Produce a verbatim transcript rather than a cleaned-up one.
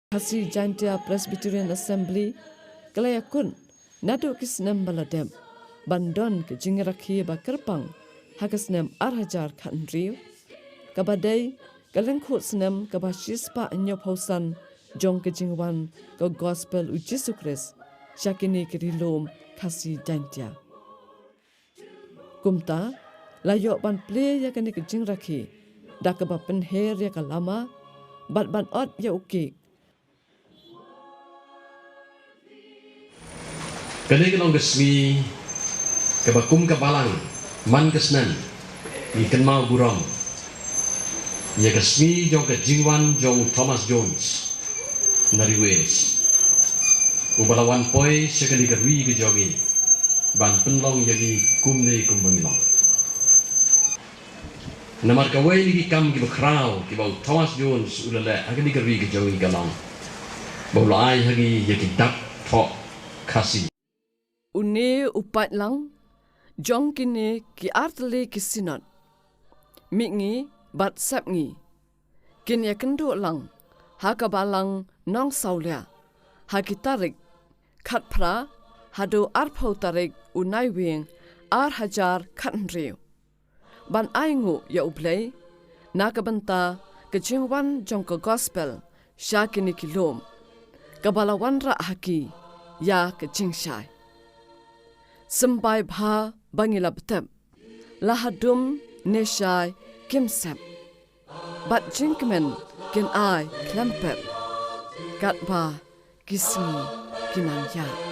Khasi Jaintia Presbyterian Assembly ka la ïakut naduh ki snem ba la dep ban don ka jingrakhe ba kyrpang ha ka snem ar hajar khathynriew, kaba dei ka lyngkhuh snem kaba shispah hynñiewphew san jong ka jingwan ka Gospel u Jisu Khrist sha kine ki ri lum Khasi Jaintia. Kumta, la ïoh ban plie ïa kane ka jingrakhe da kaba pynher ïa ka lama bad ban ot ïa u kek. Kane ka long ka sngi kaba kum ka balang man ka snem ngi kynmaw burom ïa ka sngi jong ka jingwan jong Thomas Jones na ri Wales, uba la wan poi sha kane ka ri ka jong ngi ban pynlong ïa ngi kumne kumba ngi long. Namar kawei na ki kam kiba khraw kiba u Thomas Jones u la leh ha kane ka ri ka jong ngi ka long ba u la ai ha ngi ïa ki dak thoh Khasi. Une u paidlang jong kine ki artylli ki synod, Mihngi bad Sepngi, kin ïakynduh lang ha ka balang Nongsawlia ha ki tarik khatphra haduh arphew tarik u Naiwieng ar hajar khathynriew, ban ai nguh ïa U Blei na ka bynta ka jingwan jong ka Gospel sha kine ki lum, kaba la wanrah ha ki ïa ka jingshai. Symbai bha ba ngi la btep, la hadum ne shai kim sep, bad jingkmen kin ai khlem pep, katba ki sngi ki nang ïaid.